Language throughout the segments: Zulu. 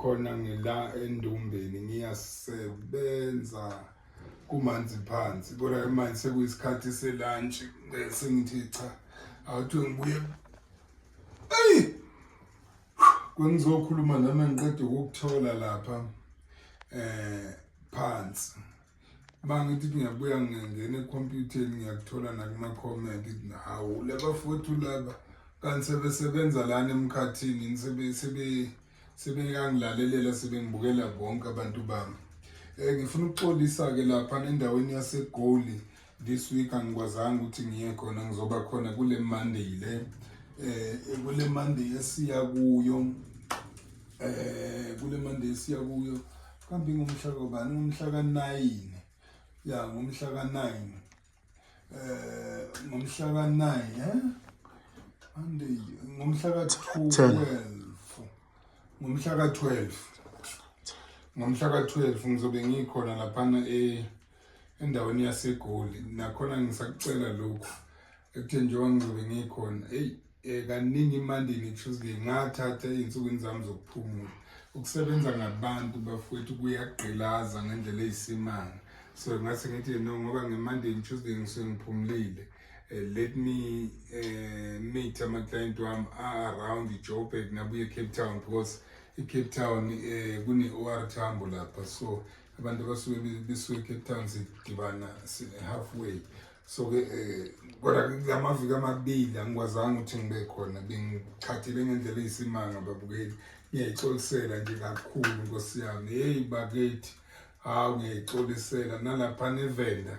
Khona ngila eNdumbeni ngiyasebenza kumanzi phansi, kodwa manje sekuyisikhathi se-lunch, sengithi cha, awuthiwe ngibuye eyi kwengizokhuluma nami ngiqeda ukukuthola lapha phansi. Mangithi ngiyabuya ngingena ekhompyutheni ngiyakuthola nakuma-comment, hawu, labafowethu laba kanti sebesebenza lana emkhathini, sebeyangilalelelela, sebengibukela bonke abantu bami. Ngifuna ukuxolisa-ke lapha endaweni yaseGoli. This week angikwazanga ukuthi ngiye khona. Ngizoba khona kule Monday le, kule Monday esiya kuyo, kule Monday esiya kuyo. Kambe ngumhla kabani? Ngumhla ka-9, ya, ngumhla ka-9, ngomhla ka-9, Monday, ngomhla ka-12, ngomhla ka-12, ngomhla ka-12 ngizobe ngikhona laphana endaweni yaseGoli. Nakhona ngisakucela lokhu ekutheni njengoba ngizobe ngikhona, eyi, kaningi i-Monday ne-Tuesday ngathatha ey'nsukwini zami zokuphumula. Ukusebenza ngabantu, bafowethu, kuyagqilaza ngendlela eyisimanga, so ngase ngithi no, ngoba nge-Monday ne-Tuesday ngisuke ngiphumulile, let me meet ama-client wami around i-Joburg nabuye e-Cape Town, because i-Cape Town kune-OR Tambo lapha, so abantu abasuke besuke e-Cape Town sidibana halfway. So-ke kodwa kulamaviki amabili angikwazanga ukuthi ngibe khona, bengichathile ngendlela eyisimanga. Babukeli, ngiyayixolisela nje kakhulu, nkosi yami. Heyi bakithi, hawu, ngiyayixolisela nalaphana eVenda.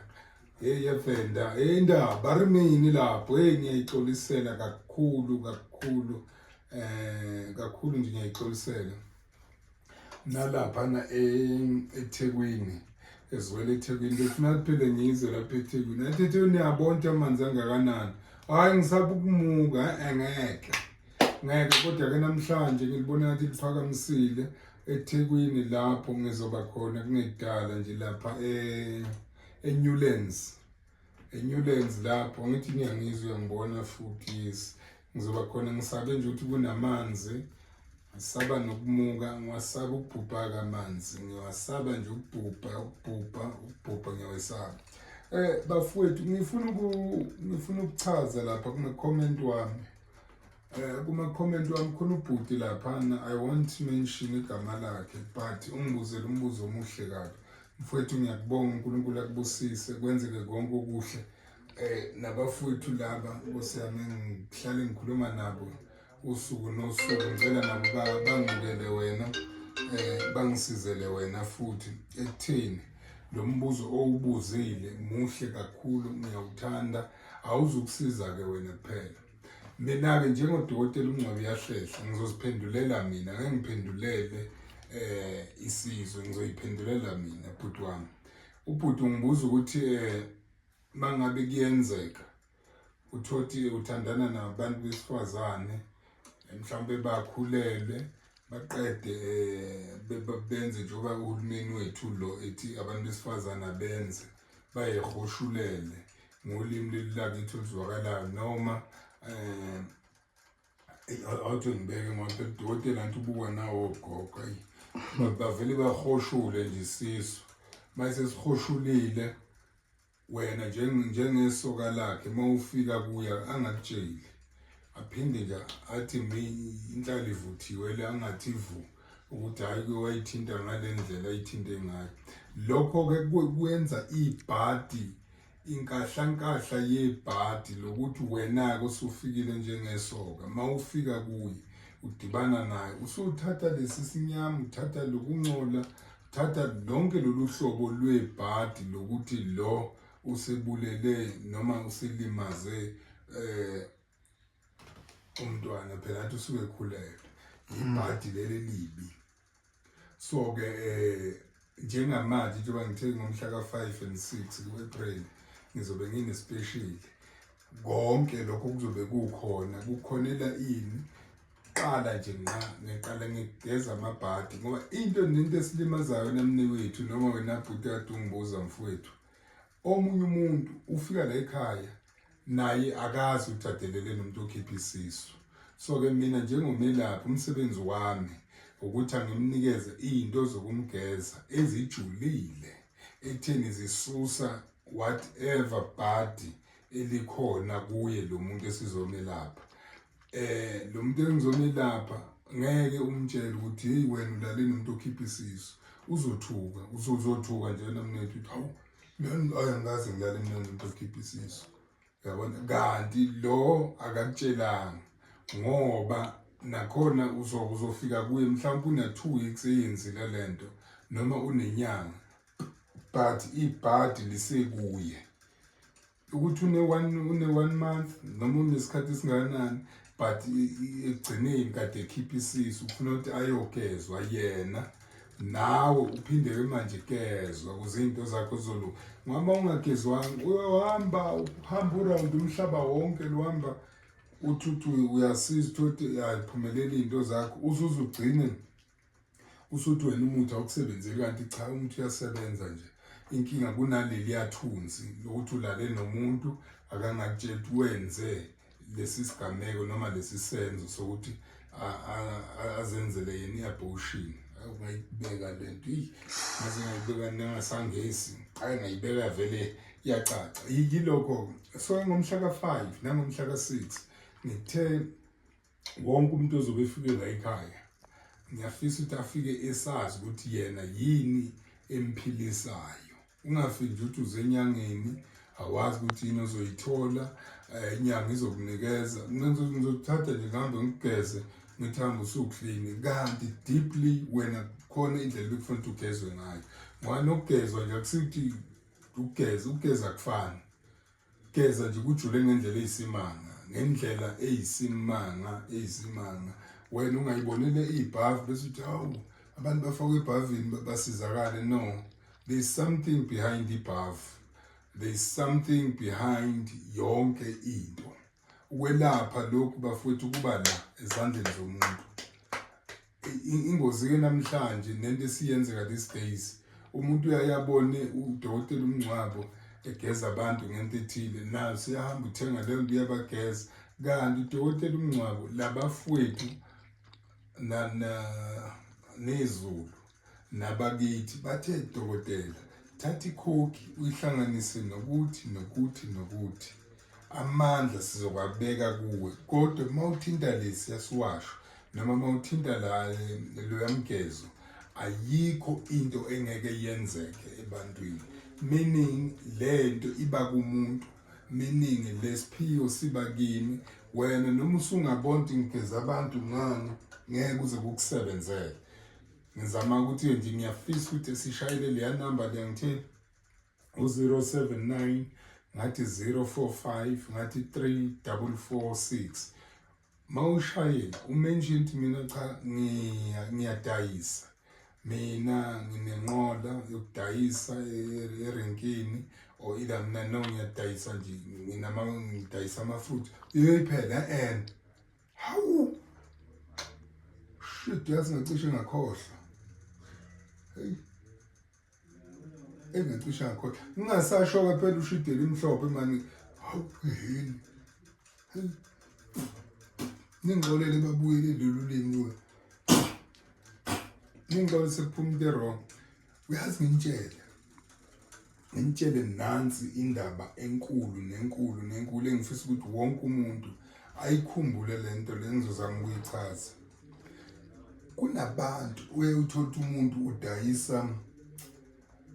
Hey, eVenda, hey, indaba rimini lapho. Hey, ngiyayixolisela kakhulu kakhulu, kakhulu nje ngiyayixolisela. Nalaphana eThekwini, ezwele eThekwini, befuna phele ngize lapha eThekwini. Athi eThekwini niyabona ukuthi amanzi angakanani. Hhayi, ngisaba ukumuka, ngeke ngeke. Kodwa-ke namhlanje ngilibona ngathi liphakamisile eThekwini lapho, ngizoba khona kungekudala nje lapha eNewlands, eNewlands lapho. Ngithi ngiyangizwa, uyangibona futhi. Yes, ngizoba khona. Ngisabe nje ukuthi kunamanzi, ngisaba nokumuka, ngiwasaba ukubhubha amanzi, ngiwasaba nje ukubhubha, ukubhubha, ukubhubha ngiyawesaba. Bafowethu, ngifuna ukuchaza lapha kuma comment wami, kuma comment wami. Khona ubhuti laphana, I won't mention igama lakhe, but ungibuzele umbuzo omuhle kabi. Mfowethu, ngiyakubonga, uNkulunkulu akubusise, kwenzeke konke okuhle. Nabafowethu laba, Nkosi yami, ngihlale ngikhuluma nabo usuku nosuku, ngicela nabo bangibukele wena, bangisizele wena futhi ekutheni lo mbuzo owubuzile muhle kakhulu, ngiyawuthanda. Awuzukusiza ke wena kuphela. Mina-ke njengodokotela uNgcwabe uyahlehla, ngizoziphendulela mina, ngeke ngiphendulele isizwe, ngizoyiphendulela mina. Bhuti wami, ubhuti ungibuza ukuthi mangabe kuyenzeka uthothi uthandana nabantu besifazane, mhlawumbe bakhulelwe, baqede benze njengoba uhulumeni wethu lo ethi abantu besifazane benze, bayehoshulele ngolimi leli lakithi oluzwakalayo, noma awuthi ngibeke, ngoba phela udokotela nti ubuka nawo ogogo. Ayi, bavele bahoshule nje isisu. Mase sihoshulile, wena njengesoka lakhe uma ufika kuya angakutsheli, aphinde nje athi mi inhlali ivuthiwe le, angathi vu ukuthi hhayi, kuye wayithinta ngale ndlela ayithinte ngayo. Lokho-ke kwenza ibhadi, inkahlankahla yebhadi lokuthi wena-ke usufikile njengesoka, uma ufika kuye udibana naye, usuthatha lesi sinyama, uthatha lokuncola, uthatha lonke lolu hlobo lwebhadi lokuthi lo usebulele noma uselimaze umntwana. Phela athi usuke ekhulelwe, ibhadi leli libi. So ke njengamanje, njengoba ngithe ngomhla ka-5 and 6 ku-April ngizobe ngine-special, konke lokho kuzobe kukhona. Kukhonela ini? Qala nje nqa, ngiqala ngigeza amabhadi, ngoba into nento esilimazayo namne wethu, noma wena bhuti kade ungibuza, mfowethu, omunye umuntu ufika la ekhaya naye akazi ukuthi adelele nomuntu okhipha isisu. So ke mina njengomelaphi, umsebenzi wami Ukuthi angimnikeze izinto zokumgeza ezijulile ekutheni zisusa whatever body elikhona kuye lo muntu esizomelapha. Lo muntu engizomelapha ngeke umtshele ukuthi, "Hey wena, ulale nomuntu okhipha isisu." Uzothuka, uzothuka nje namnethu, uthi, "Hawu, mina angikaze ngilale mina nomuntu okhipha isisu." Yabona, kanti lo akakutshelanga ngoba nakhona uzofika kuye mhlawumbe una 2 weeks eyenzile lento noma unenyanga, but ibhadi lisekuye ukuthi une one month noma unesikhathi esingakanani, but ekugcineni kade ekhipha isisu, ufuna ukuthi ayogezwa yena, nawe uphinde-ke manje gezwa ukuze iy'nto zakho zizolunga, ngoba ungagezwanga uyahamba uhamba uround umhlaba wonke, luhamba uthi uthi uyasiza, uthi ayiphumeleli iy'nto zakho, uzuze ugcine usuthi wena umuthi awukusebenzeli, kanti cha, umuthi uyasebenza nje. Inkinga kunaleliya thunzi lokuthi ulale nomuntu akangakutsheli ukuthi wenze lesi sigameko noma lesi senzo sokuthi azenzele yena i-abortion. Ungayibeka lento, eyi, ngaze ngayibeka nangasangesi, hayi, ngayibeka vele iyacaca. Yilokho. So ngomhla ka-5 nangomhla ka-6 ngithe wonke umuntu ozobe efike la ekhaya, ngiyafisa ukuthi afike esazi ukuthi yena yini emphilisayo. Ungafiki nje ukuthi uze enyangeni, awazi ukuthi yini ozoyithola. Inyanga izokunikeza, ngizokuthatha nje ngihambe ngikugeze, ngithi hamba usuklini, kanti deeply wena khona indlela ebekufanele ukuthi ugezwe ngayo, ngoba nokugezwa nje akusithi ukugeza, ukugeza kufani, geza nje kujule ngendlela eyisimanga, ngendlela eyisimanga, eyisimanga. Wena ungayibonile ibhavu bese uthi, "Hawu, abantu bafakwe ebhavini basizakale." No, there is something behind ibhavu, there is something behind yonke into. Ukwelapha lokhu, bafowethu, kuba la ezandleni zomuntu. Ingozi-ke namhlanje nento esiyenzeka these days, umuntu uyayabone udokotela umngcwabo egeza abantu ngento ethile, nayo siyahamba uthenga leyo nto, uyabageza, kanti udokotela umngcwabo labafowethu na nezulu nabakithi bathe, "Dokotela, thatha ikhokhi uyihlanganise nokuthi nokuthi nokuthi, amandla sizokwabeka kuwe, kodwa uma uthinta lesi yasiwasho noma uma uthinta la loya mgezo, ayikho into engeke yenzeke ebantwini." Meaning lento iba kumuntu, meaning lesiphiwo siba kimi wena, noma usungabona ukuthi ngigeza abantu ngani, ngeke kuze kukusebenzele. Ngizama ukuthi nje ngiyafisa ukuthi sishayele leya number leya, ngithe u-079 ngathi 045 ngathi 3446. Mawushayela umention ukuthi mina cha, ngiyadayisa mina, nginenqola yokudayisa erenkini, or either mina no, ngiyadayisa nje, nginama ngidayisa ama-fruit, iyoyiphela. And hawu, shit, yazi ngacishe ngakhohlwa, hey, engacishe ngakhohlwa, ngingasasho-ke phela ushidela imhlophe mani. Hawu yini, hey, ningixolele, babuyele lolu limi we, ningixolele, sekuphuma into e-wrong. Uyazi, ngintshele nansi indaba enkulu nenkulu nenkulu engifisa ukuthi wonke umuntu ayikhumbule lento le ngizozama ukuyichaza. Kunabantu uye uthole ukuthi umuntu udayisa,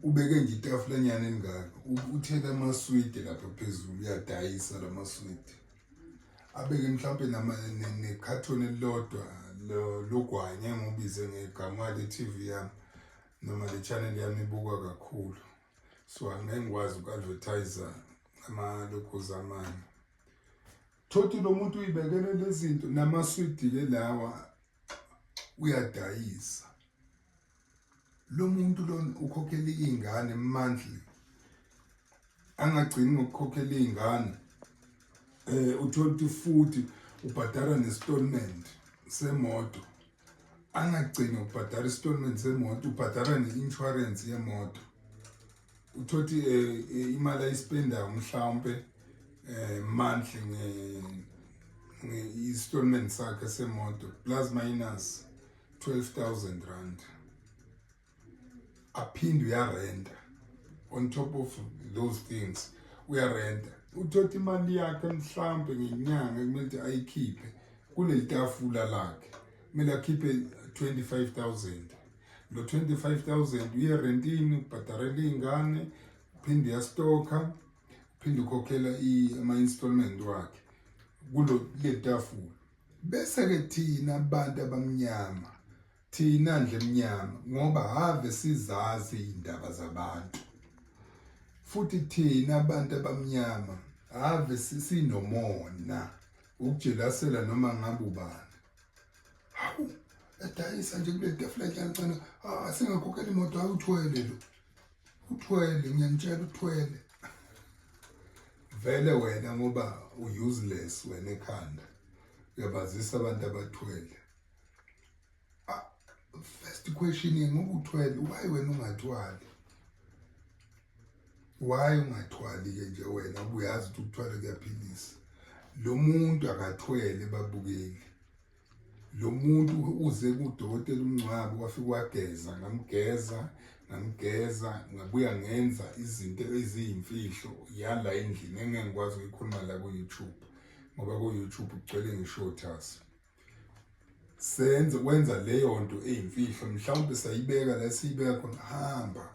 ubeke nje itafulanyana elingaka, uthele amaswidi lapha phezulu, uyadayisa la maswidi, abeke mhlawumbe nekhathoni elilodwa logwayi, ngeke ngiwubize ngegama le-TV yami noma le channel yami ibukwa kakhulu, so angeke ngikwazi uku-advertise amalokhuza amanye. Thothi lo muntu uyibekele lezi zinto namaswidi-ke lawa, uyadayisa. Lo muntu lona ukhokhela iy'ngane monthly, angagcini ngokukhokhela iy'ngane, uthola ukuthi futhi ubhadara ne-installment semoto, angagcini ngokubhadara i-installment semoto, ubhadara ne-insurance yemoto. Uthothi imali ayispendayo mhlawumbe monthly nge-installment sakhe semoto, plus minus R12,000 rand, aphinde uyarenta on top of those things. Uyarenta, uthatha imali yakhe mhlambe ngenyanga kumele ukuthi ayikhiphe kuleli tafula lakhe, kumele akhiphe 25,000. Lo 25,000 uye rentini, ubhadarela iy'ngane, uphinde uyastoka, uphinde ukhokhela ama-installment wakhe kulo leli tafula. Bese-ke thina abantu abamnyama, thina ndle emnyama, ngoba have sizazi iy'ndaba zabantu, futhi thina abantu abamnyama have sinomona, ukujelasela noma ngabe ubani. Hawu, edayisa nje kule tafula encane, ah, singakhokhela imoto. Hayi, uthwele lo, uthwele, ngiyanitshela, uthwele vele wena, ngoba u-useless wena ekhanda, uyabazisa abantu abathwele. Ah, first question, ngoba uthwele, why wena ungathwali? Why ungathwali ke nje wena, ubuyazi ukuthi ukuthwala kuyaphilisa? Lo muntu akathwele, babukeli. Lo muntu uze kudokotela umncwabo, wafika wageza, ngamgeza, ngamgeza, ngabuya ngenza izinto eziyimfihlo yala endlini engeke ngikwazi ukuyikhuluma la ku-YouTube, ngoba ku-YouTube kugcwele ngishothasi. Senze wenza leyo nto eyimfihlo, mhlawumbe sayibeka la siyibeka khona. Hamba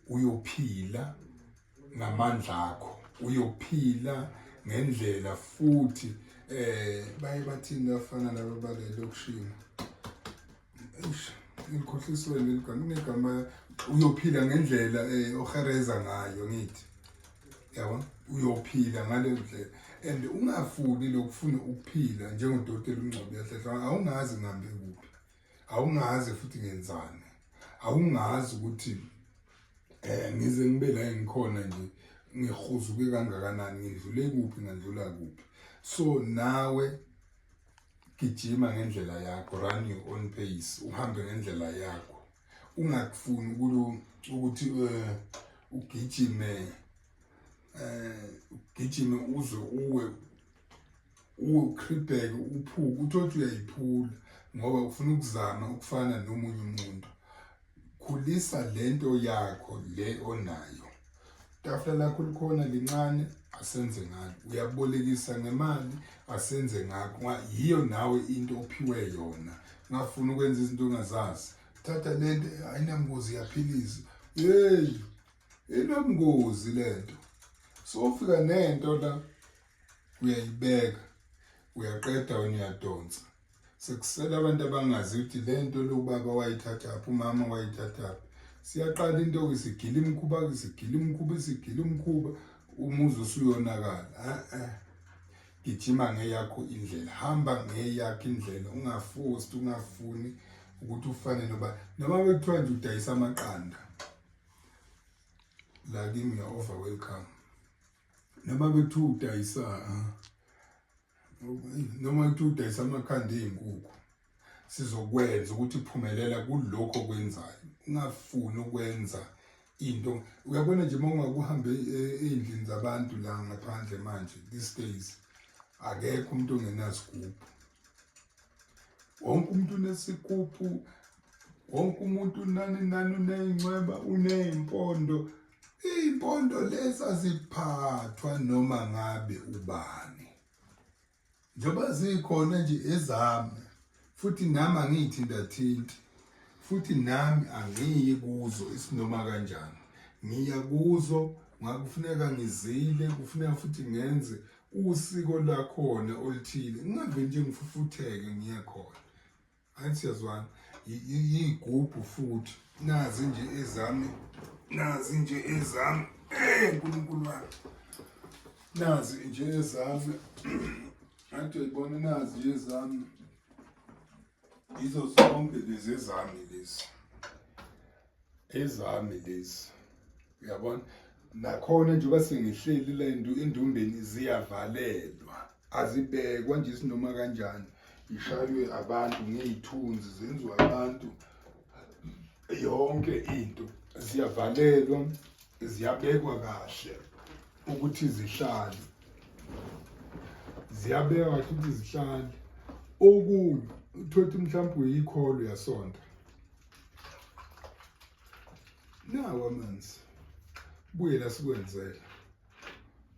uyophila ngamandla akho, uyophila ngendlela futhi baye bathini lafana laba balelokishini? Eish, ngikhohliswe leli gama, kunegama. Uyophila ngendlela ohereza ngayo, ngithi yabo, uyophila ngale ndlela and ungafuni lokufuna ukuphila njengodokotela uMngcwabo uyahlehla. Awungazi ngihambe kuphi, awungazi futhi ngenzani, awungazi ukuthi ngize ngibe la engikhona nje ngihuzuke kangakanani, ngidlule kuphi, ngandlula kuphi. So nawe gijima ngendlela yakho, run your own pace, uhambe ngendlela yakho, ungakufuni kulo ukuthi ugijime, ugijime uze uwe, ukribheke, uphuke, uthole uyayiphula ngoba ufuna ukuzama ukufana nomunye umuntu. Khulisa lento yakho le onayo. Tafula lakho likhona lincane, asenze ngalo. Uyabolekisa ngemali, asenze ngakho. Yiyo nawe into ophiwe yona. Ngafuna ukwenza izinto ongazazi, thatha lento ayinamngozi, iyaphilisa. Hey, inobungozi lento. So ufika nento la, uyayibeka, uyaqeda wena, uyadonsa, sekusela abantu abangazi ukuthi lento lo baba wayithathaphi, umama wayithathaphi. Siyaqala into isigila imkhuba, isigila umkhuba, isigila umkhuba, umuzi usuyonakala. Eh, gijima ngeyakho indlela, hamba ngeyakho indlela, ungaforced, ungafuni ukuthi ufane noba noma bekuthiwa nje udayisa amaqanda la kimi, you over welcome. Noma bekuthiwa udayisa, noma kuthiwa udayisa amakhanda ey'nkukhu, sizokwenza ukuthi phumelela kulokho okwenzayo. Ungafuni ukwenza into, uyabona nje, uma ungakuhambe ey'ndlini zabantu la ngaphandle manje, these days akekho umuntu ongenasigubhu, wonke umuntu unesigubhu, wonke umuntu nani nani uney'ncweba, uney'mpondo. Iy'mpondo lezi aziphathwa noma ngabe ubani, njengoba zikhona nje ezami, futhi nami angiyithintathinti, futhi nami angiyi kuzo isinoma kanjani. Ngiya kuzo ngakufuneka ngizile, kufuneka futhi ngenze usiko lakhona oluthile, ngingaveli nje ngifufutheke ngiye khona. Hayi, siyazwana. Yigubhu futhi nazi nje ezami, nazi nje ezami. Nkulunkulu wami, nazi nje ezami, ngathi uyayibona, nazi nje ezami, yizo zonke lezi ezami, lezi ezami lezi, uyabona. Nakhona njengoba sengihleli la endumbeni, ziyavalelwa, azibekwa nje isinoma kanjani, ishaywe abantu ngey'thunzi, zenziwa abantu, yonke into ziyavalelwa, ziyabekwa kahle ukuthi zihlale, ziyabekwa kahle ukuthi zihlale. Okunye Uthole mhlawumbe uyikholo uyasonta. Nawo amanzi. Buye la sikwenzela.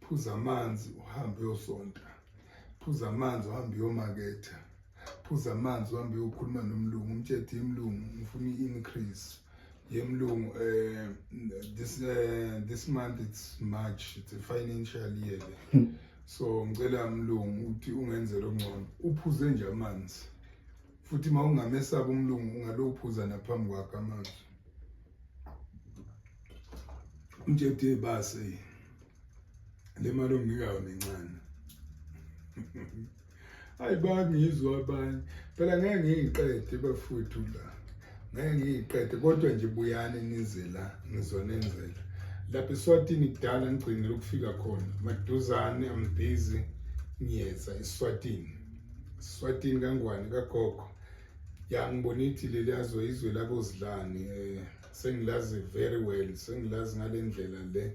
Phuza amanzi uhambe uyosonta. Phuza amanzi uhambe uyomaketha. Phuza amanzi uhambe uyokhuluma nomlungu, umtshele imlungu ngifuna i-increase. Yemlungu this month, it's March, it's a financial year le. So ngicela mlungu ukuthi ungenzele okungcono. Uphuze nje amanzi. Futhi uma ungamesaba umlungu ungalophuza naphambi kwakhe amanzi. Umtshele base le mali onginika yona incane. Hayi, bangizwa abanye phela, ngeke ngiyiqede bafowethu la, ngeke ngiyiqede, kodwa nje buyani nize la, ngizonenzela lapha eSwatini. Kudala ngigcinile ukufika khona, maduzane I'm busy, ngiyeza eSwatini. Swatini kaNgwane kagogo ya, ngibona ithi leli yazwe izwe labozidlani, sengilazi very well, sengilazi ngale ndlela le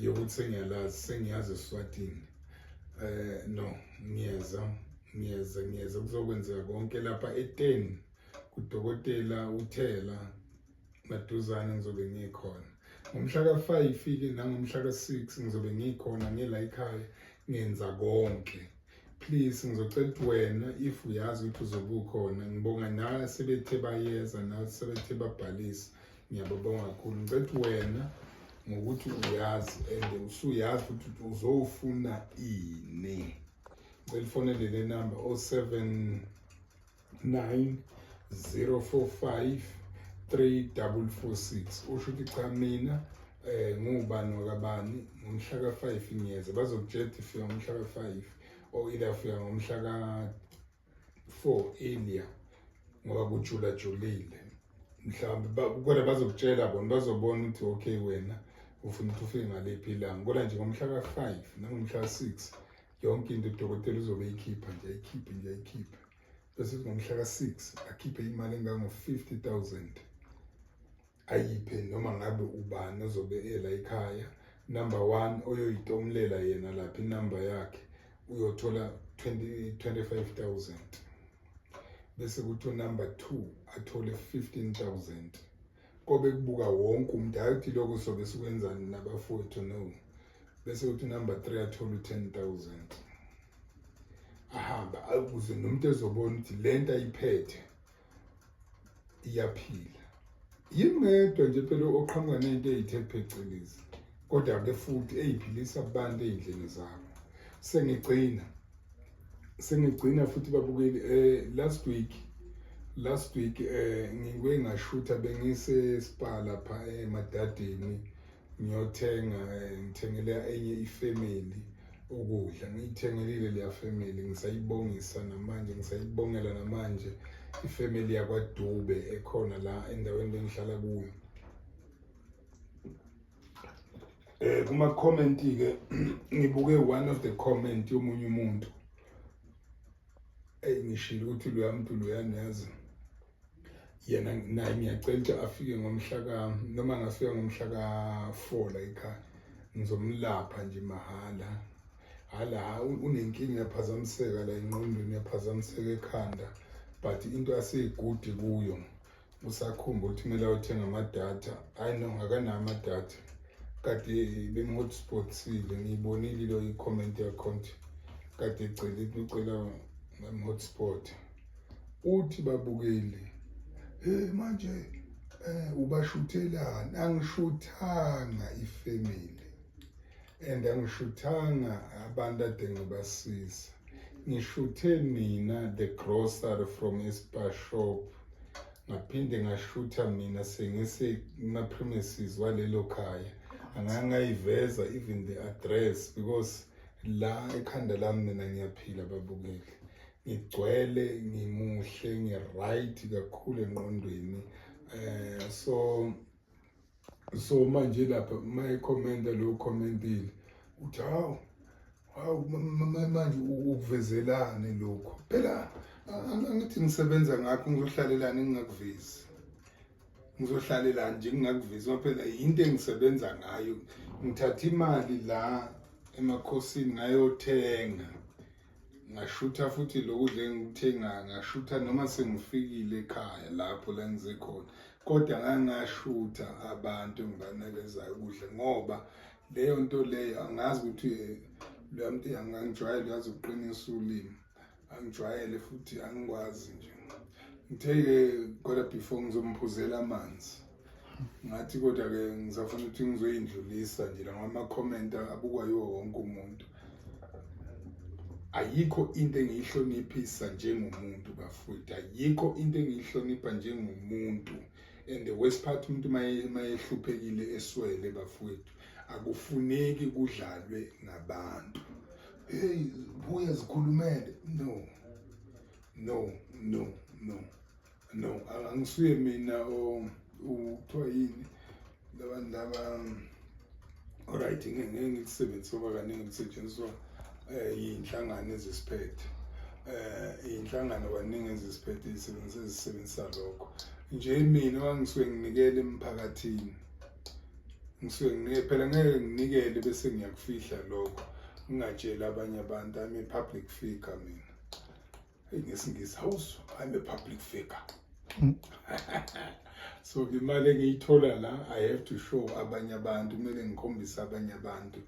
yokuthi sengiyalazi, sengiyazi eSwatini. No, ngiyeza, ngiyeza, ngiyeza, kuzokwenzeka konke lapha e10 kudokotela uThela. Maduzane ngizobe ngikhona ngomhla ka-5 ke nangomhla ka-6, ngizobe ngikhona ngila ekhaya ngenza konke. Please, ngizocela ukuthi wena if uyazi ukuthi uzobe ukhona, ngibonga nawe sebethe bayeza, nawe sebethe babhalisa, ngiyababonga kakhulu. Ngicela ukuthi wena ngokuthi uyazi and usuyazi futhi ukuthi uzofuna ini, ngicela ufonele le number 079 045 3446, usho ukuthi cha, mina ngubani wakabani, ngomhla ka-5 ngiyeza. Bazokutshela ukuthi fika ngomhla ka-5 or either fika ngomhla ka-4 earlier ngoba kujulajulile mhlawumbe, kodwa bazokutshela bona, bazobona ukuthi okay, wena ufuna ukuthi ufike ngaliphi ilanga. Kodwa nje ngomhla ka-5 nangomhla ka-6 yonke into udokotela uzobe eyikhipha nje, ayikhiphe nje, ayikhiphe, bese ngomhla ka-6 akhiphe imali engango-50 000, ayiphe noma ngabe ubani ozobe ela ekhaya. Number 1 oyoyitomulela yena lapha inamba yakhe uyothola 20 25,000, bese kuthi number 2 athole 15,000. Kobe kubuka wonke umuntu, hayi ukuthi lokho sobe sikwenzani nabafowethu, no. Bese kuthi number 3 athole u-10,000, ahamba ukuze nomuntu ezobona ukuthi lento ayiphethe iyaphila. Yimi ngedwa nje phela oqhamuka nento eyithe phecelezi, kodwa-ke futhi eyiphilisa abantu ey'ndlini zabo. Sengigcina futhi babukeli, last week ngike ngashutha, bengise Spar lapha eMadadeni ngiyothenga, ngithengele enye ifamily ukudla. Ngiyithengelile leya family, ngisayibongisa namanje, ngisayibongela namanje ifamily yakwaDube ekhona la endaweni lengihlala kuyo. Kuma comment ke ngibuke one of the comment yomunye umuntu. Ey, ngishilo ukuthi loya muntu loyana, yazi yena naye ngiyacela ukuthi afike ngomhla ka, noma angafika ngomhla ka-4 la ekhaya, ngizomlapha nje mahhala. Hala, unenkinga, yaphazamiseka la engqondweni, yaphazamiseka ekhanda, but into aseyigudi kuyo usakhumbula ukuthi kumele ayothenga amadatha. Hayi no, akanawo amadatha, kade bem-hotspotsile. Ngiyibonile lo i-comment yakhona, kade ecela, ucela bem-hotspot. Uthi babukeli, hey, manje ubashuthelani? Angishuthanga ifamily and angishuthanga abantu ade ngibasiza, ngishuthe mina the grocery from iSpar shop, ngaphinde ngashutha mina sengise kuma-premises walelo khaya. Angangayiveza even the address because la ekhanda lami mina ngiyaphila babukeli, ngigcwele, ngimuhle, ngi-right kakhulu engqondweni. So manje lapha uma ekhomenta lo commentile uthi hawu hawu, manje ukuvezelane lokho phela, angithi ngisebenza ngakho, ngizohlalelana ngingakuvezi? Ngizohlalelana nje ngingakuvezi ngoba phela yinto engisebenza ngayo. Ngithatha imali la emakhosini ngayothenga. Ngashutha futhi lokudla engikuthengayo, ngashutha noma sengifikile ekhaya lapho la ngize khona, kodwa ngangashutha abantu engibanikezayo ukudla, ngoba leyo nto leyo angazi ukuthi loya muntu angangijwayele, uyazi ukuqinisa ulimi, angijwayele futhi angikwazi nje. Ngithe-ke kodwa before ngizomphuzela amanzi, ngathi kodwa-ke ngisafuna ukuthi ngizoyindlulisa nje la ngama-comment abukwa yiwo wonke umuntu. Ayikho into engiyihloniphisa njengomuntu bafowethu, ayikho into engiyihlonipha njengomuntu. And the worst part, umuntu mayehluphekile eswele bafowethu, akufuneki kudlalwe ngabantu. Hey, buya zikhulumele. No, no, no, no, no, angisuye mina o kuthiwa yini labantu laba. Alright, ngeke ngikusebenzise ngoba kaningi kusetshenziswa iy'nhlangano ezisiphethe, iy'nhlangano kaningi ezisiphethe zisebenzisa ezisebenzisa lokho nje. Mina ngisuke nginikele emphakathini, ngisuke nginike phela, ngeke nginikele bese ngiyakufihla lokho, ngingatsheli abanye abantu. I'm a public figure mina. Hey, ngesingisi house, I'm a public figure. So imali engiyithola la, I have to show abanye abantu, kumele ngikhombise abanye abantu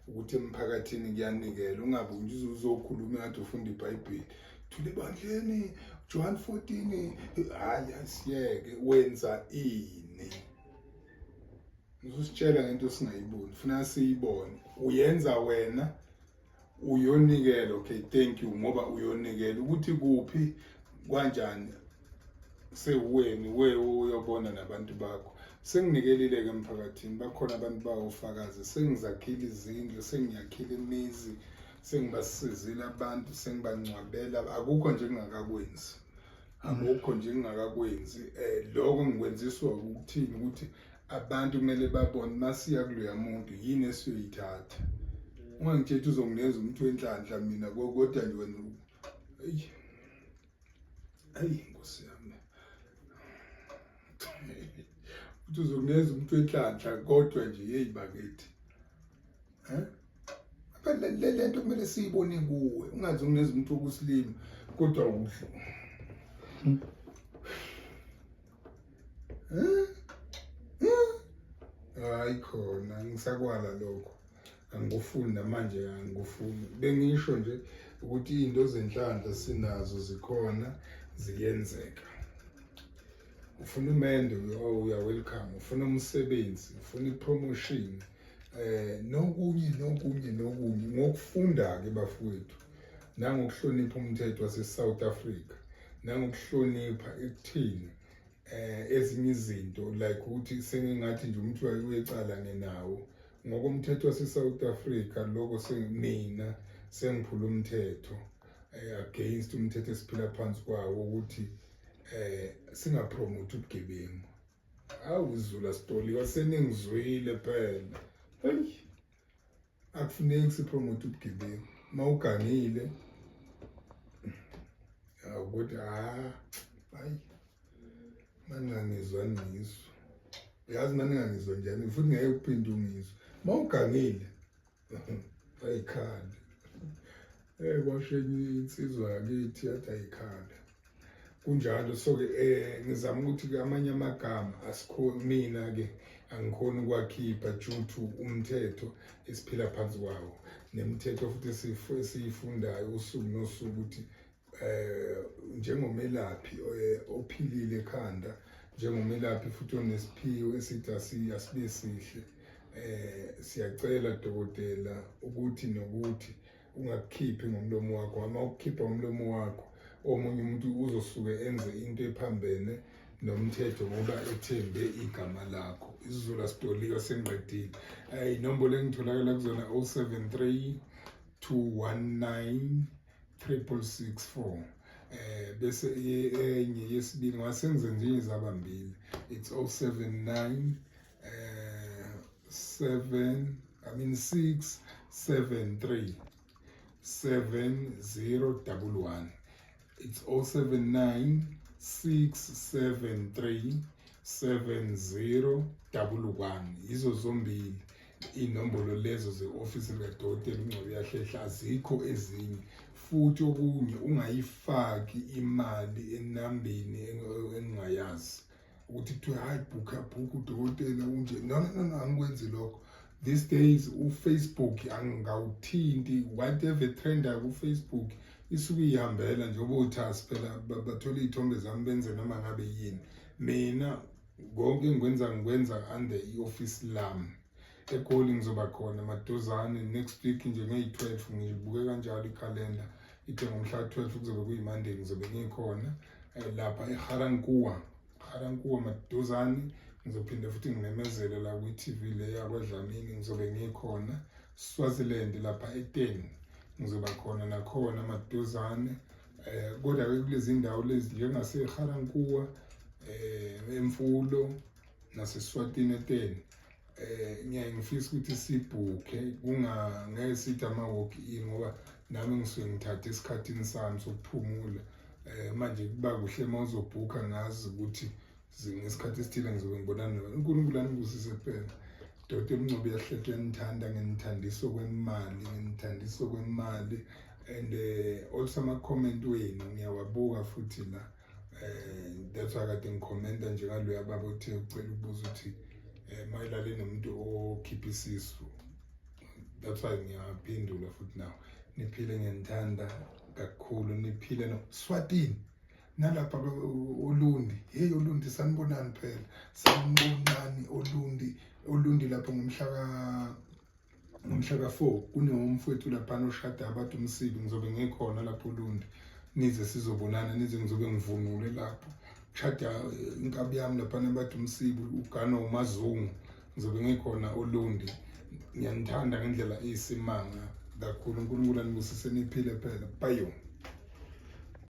ukuthi emphakathini kuyanikela. Ungabe nje uzokhuluma ngathi ufunda iBhayibheli, thule bandleni John 14. Hayi, asiyeke. Wenza ini? Uzositshela ngento singayiboni, funa siyibone uyenza wena, uyonikela. Okay, thank you, ngoba uyonikela ukuthi kuphi, kanjani, sewuweni we uyobona nabantu bakho. Senginikelile-ke emphakathini, bakhona abantu bawofakazi. Sengizakhile izindlu, sengiyakhile imizi, sengibasizile abantu, sengibangcwabela. Akukho nje engingakakwenzi, akukho nje engingakakwenzi. Lokho ngikwenziswa ukuthini? Ukuthi abantu kumele babone masiya kuloya muntu yini esiyoyithatha. Ungangitsheli uzonginikeza umuntu wenhlanhla mina, kodwa nje wena, eyi, eyi, nkosi yami, uthi uzokunikeza umuntu wenhlanhla, kodwa nje yeyi bakithi, le nto kumele siyibone kuwe. Ungaze unginikeza umuntu wokusilima kodwa uhle. Hayi khona, ngisakwala lokho, angikufuni namanje, angikufuni. Bengisho nje ukuthi izinto zenhlanhla sinazo, zikhona, ziyenzeka. Ufuna umendo, uya welcome. Ufuna umsebenzi, ufuna ipromotion, nokunye nokunye nokunye, ngokufunda ke bafowethu, nangokuhlonipha umthetho wase South Africa, nangokuhlonipha ekuthini ezinye izinto, like ukuthi sengingathi nje umuntu wecala ngenawo ngokomthetho wase South Africa, lokho sengimina sengiphula umthetho, against umthetho esiphila phansi kwawo, ukuthi singapromote ubugebengu. Awu, izula sitoliwa, seningizwile phela. Hey, akufuneki sipromote ubugebengu. Mawugangile awukuthi ah, hayi, maningangizwa ngizwa, yazi, maningangizwa njani futhi ngeke uphinde ungizwe. Mawugangile ayikhali. Kwasho enye insizwa yakithi, yathi ayikhali. Kunjalo. So-ke ngizama ukuthi-ke amanye amagama asikho, mina-ke angikhoni ukwakhipha due to umthetho esiphila phansi kwawo, nemithetho futhi esiyifundayo usuku nosuku, ukuthi njengomelaphi ophilile ekhanda, njengomelaphi futhi onesiphiwo esithi asibe sihle, siyacela dokotela ukuthi nokuthi ungakukhiphi ngomlomo wakho. Uma ukukhipha ngomlomo wakho, omunye umuntu uzosuke enze into ephambene nomthetho ngoba ethembe igama lakho. isiZulu asitoliwe, sengiqedile. Inombolo engitholakala kuzona 073 219 6664. Bese enye yesibili ngasenze nje izabambili, it's 079 7, I mean 6 7 3 7011. It's 079 673 7011. Yizo zombili inombolo lezo ze-ofisi likadokotela uNgcobo Uyahlehla, azikho ezinye. Futhi okunye, ungayifaki imali enambeni engingayazi ukuthi kuthiwe hayi, bhukha, bhukha udokotela unje. No, no, no, no, angikwenzi lokho. These days uFacebook angawuthinti. Whatever trendayo kuFacebook isuke ihambela njengoba uthasi phela, bathole iy'thombe zami, benze noma ngabe yini. Mina konke engikwenza, ngikwenza under i-office lami. EGoli ngizoba khona maduzane, next week nje ngeyi-12. Ngibuke kanjalo ikhalenda, ithe ngomhla ka-12, kuzobe kuyi-Monday, ngizobe ngikhona lapha eGarankuwa, Garankuwa maduzane. Ngizophinde futhi ngimemezele la kwi-TV le yakwaDlamini, ngizobe ngikhona. Swaziland lapha eTeni ngizoba khona nakhona maduzane. Kodwa-ke kulezi ndawo lezi njengaseGarankuwa, eMfulo naseSwatini eTeni, ngiyaye ngifisa ukuthi sibhukhe, kungangeke sithi ama-walk in, ngoba nami ngisuke ngithathe esikhathini sami sokuphumula. Manje kuba kuhle uma uzobhukha, ngazi ukuthi ngesikhathi esithile ngizobe ngibonana nawe. UNkulunkulu anibusise kuphela. Dr Mncube uyahletshwa, enithanda, nginithandisa okwemali, nginithandisa okwemali. And also ama-comment wenu ngiyawabuka futhi la. That's why kade ngikhomenta nje ngaloya baba othe ucela ukubuza ukuthi mayelale nomuntu okhipha isisu. That's why ngiyaphendula futhi now. Niphile, ngiyanithanda kakhulu, niphile. No Swatini nalapha Olundi, hey Olundi, sanibonani phela, sanibonani Olundi. Olundi lapho ngomhla ka-4 kunomfowethu laphana oshada abantu umsibi, ngizobe ngikhona lapho Olundi, nize sizobonana, nize, ngizobe ngivunule lapho. Kushada inkabi yami laphana bathi umsibi, uganwa uMazungu, ngizobe ngikhona Olundi. Ngiyanithanda ngendlela eyisimanga kakhulu. UNkulunkulu anibusise, niphile phela. Bayo.